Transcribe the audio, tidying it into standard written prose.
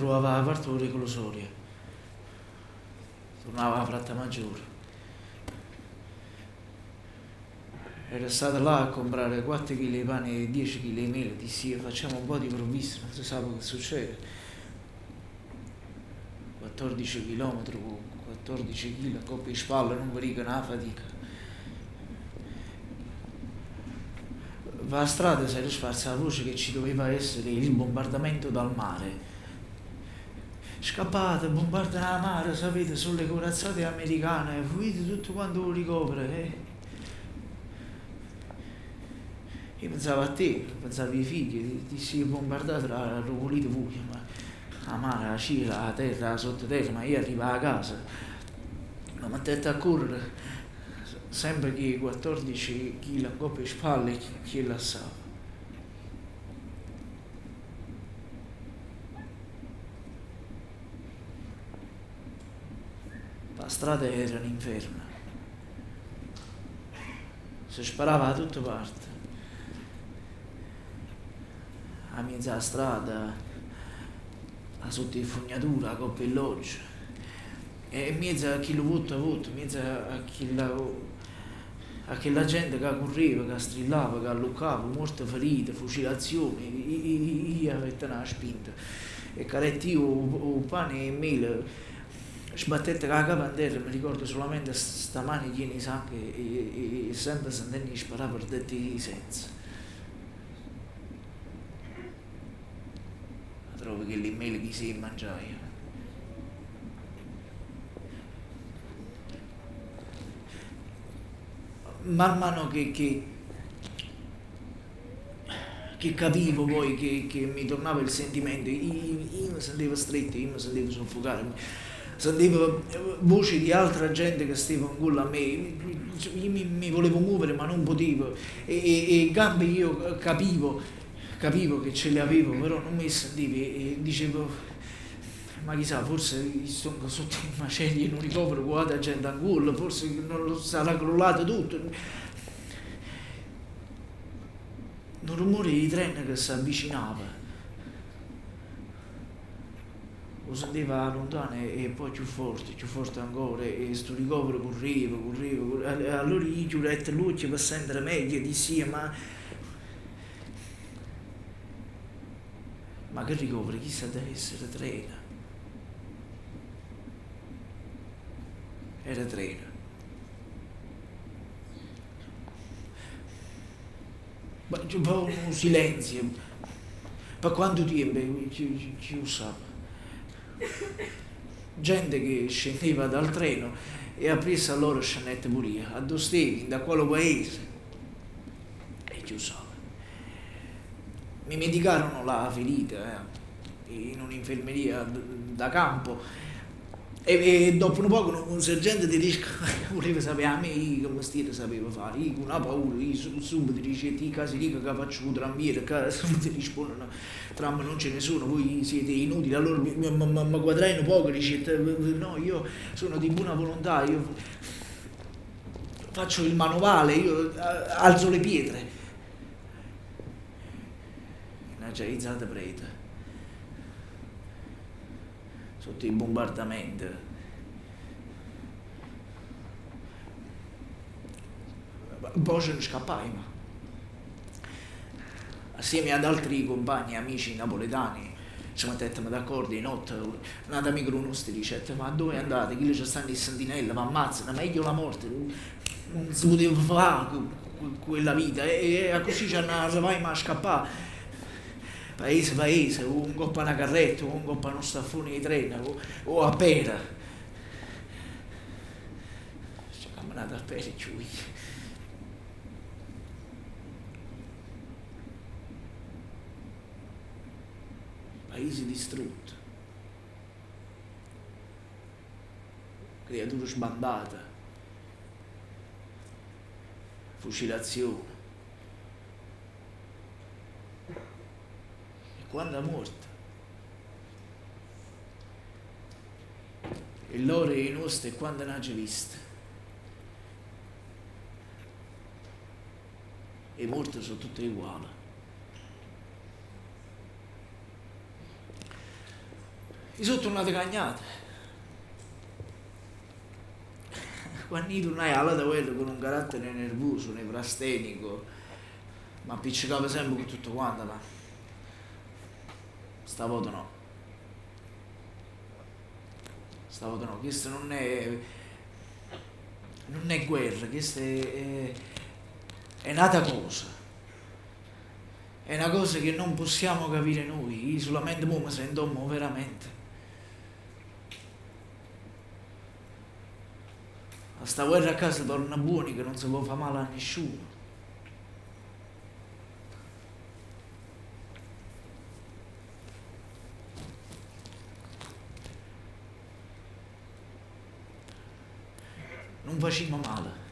truvava 'a parte d' 'o Reclusorio, turnava 'a Frattamaggiore. Era stato là a comprare quatt chil 'e pane e diece chil 'e mele, dissi facciamo un po' di provviste, non si sape che succede. Quattordici chilometri cu quattordici chil 'ncopp 'e spalle, nun ve dico na fatica. P' 'a strada s'era sparsa 'a voce che ci doveva essere il bombardamento dal mare. Scappate, bombardano 'a mare, sapete, so' le corazzate americane, fuite tutte quante 'o ricovero eh. Io pensavo a te, pensavo 'e figli, dissi bombardate addò vulite vuje, ma 'a mare, 'a cielo, 'a terra, 'a sottoterra, ma io arrivo 'a casa, me mettette a correre sempe cu 'e quattordici chile 'ncopp' 'e spalle e chi 'e lassava. A strada era n'inferno. Se sparava 'a tutte parte. 'A miez' 'a strada, 'a sotto 'e fugnature, 'a copp' 'e logge. E mmiez' a chillu votta votta, mmiez' a chilla a chella gente ca curreva, ca strillava, ca alluccava, muorte ferite, fucilazioni, io avette na spinta e carette io 'o pane e 'e mele Sbattette cu 'a capa 'nterra, me ricordo sulamente sta mano chiena 'e sanghe e sempe sentenno 'e sparà perdette 'e sense. 'A trovo chelli mele chi s' 'e mangiaje. Man mano che che che capivo poi che che mi tornava il sentimento, io mi sentevo stretto, io mi sentevo soffocare, sentevo voci di altra gente che steva 'ncuollo a me, io mi mi volevo muovere ma non potevo e e 'e gambe io capivo, capivo che ce le avevo, però nun m' 'e sentivo e dicevo ma chissà forse io stongo sotto 'e macerie 'e nu ricovero cu ata gente 'ncuollo, forse non sarà crollato tutto. Nu rumore 'e treno che s'avvicinava. 'O senteva 'a luntano e poi cchiù forte, cchiù forte ancora e stu ricovero curreva, curreva, curreva e allora io chiurette ll'uocchie pe sentere meglio e dissi ma ma che ricovero, chisto adda essere treno. Era treno. Nu silenzio, pe quantu tiempo chi 'o ssape. Gente che scendeva dal treno e appriesso a loro scennette pur'io. Addò stevo, dint' a quale paese? E chi 'o ssape. Mi medicarono la ferita in un'infermeria da campo E doppo nu poco nu sergente tedesco vuleva sapè 'a me io che mestiere sapevo fa. Io cu na paura, io subito dicette, io ccà si dico ca faccio 'o tramviere, ccà subito risponnono, tram non ce ne sono, voi siete inutili. Allora me quadrai nu poco, dicette, no io sono di buona volontà, io faccio il manovale, io alzo le pietre. N'aggio aizate prete. Sotto 'e bumbardamente. Po' ce ne scappajmo. Assieme ad altri compagni e amici napoletani ce mettettemo d'accordo 'e notte, n'ato amico d' 'o nuosto dicette, ma addò andate? Chille ce stanno 'e sentinelle, v'ammazzano, meglio la morte, nun se puteva fa quella vita e accussì ce n'arrivajmo a scappà. Paese paese, o 'ncopp' a na carretta, o 'ncopp' a nu staffone 'e treno, o a pere. Aggio cammenato a pere cchiù io. Paese distrutto. Creature sbandate. Fucilazione. E quanta muorte! E lloro e 'e nuoste e quante n'aggio viste! 'E muorte so' tutte eguale. Io so' turnato cagnato. Quann' io turnai 'a l'ata guerra con un carattere nervoso, nevrastenico, m'appiccicavo sempe cu tutt quant, ma stavota no. Stavota no, chest nun è nun è guerra, chest è è n'ata cosa. È una cosa che non possiamo capire noi, io sulamente mo' me sento ommo overamente. A sta guerra a casa torna buoni che non si po' fa male a nessuno. Nun facimmo male.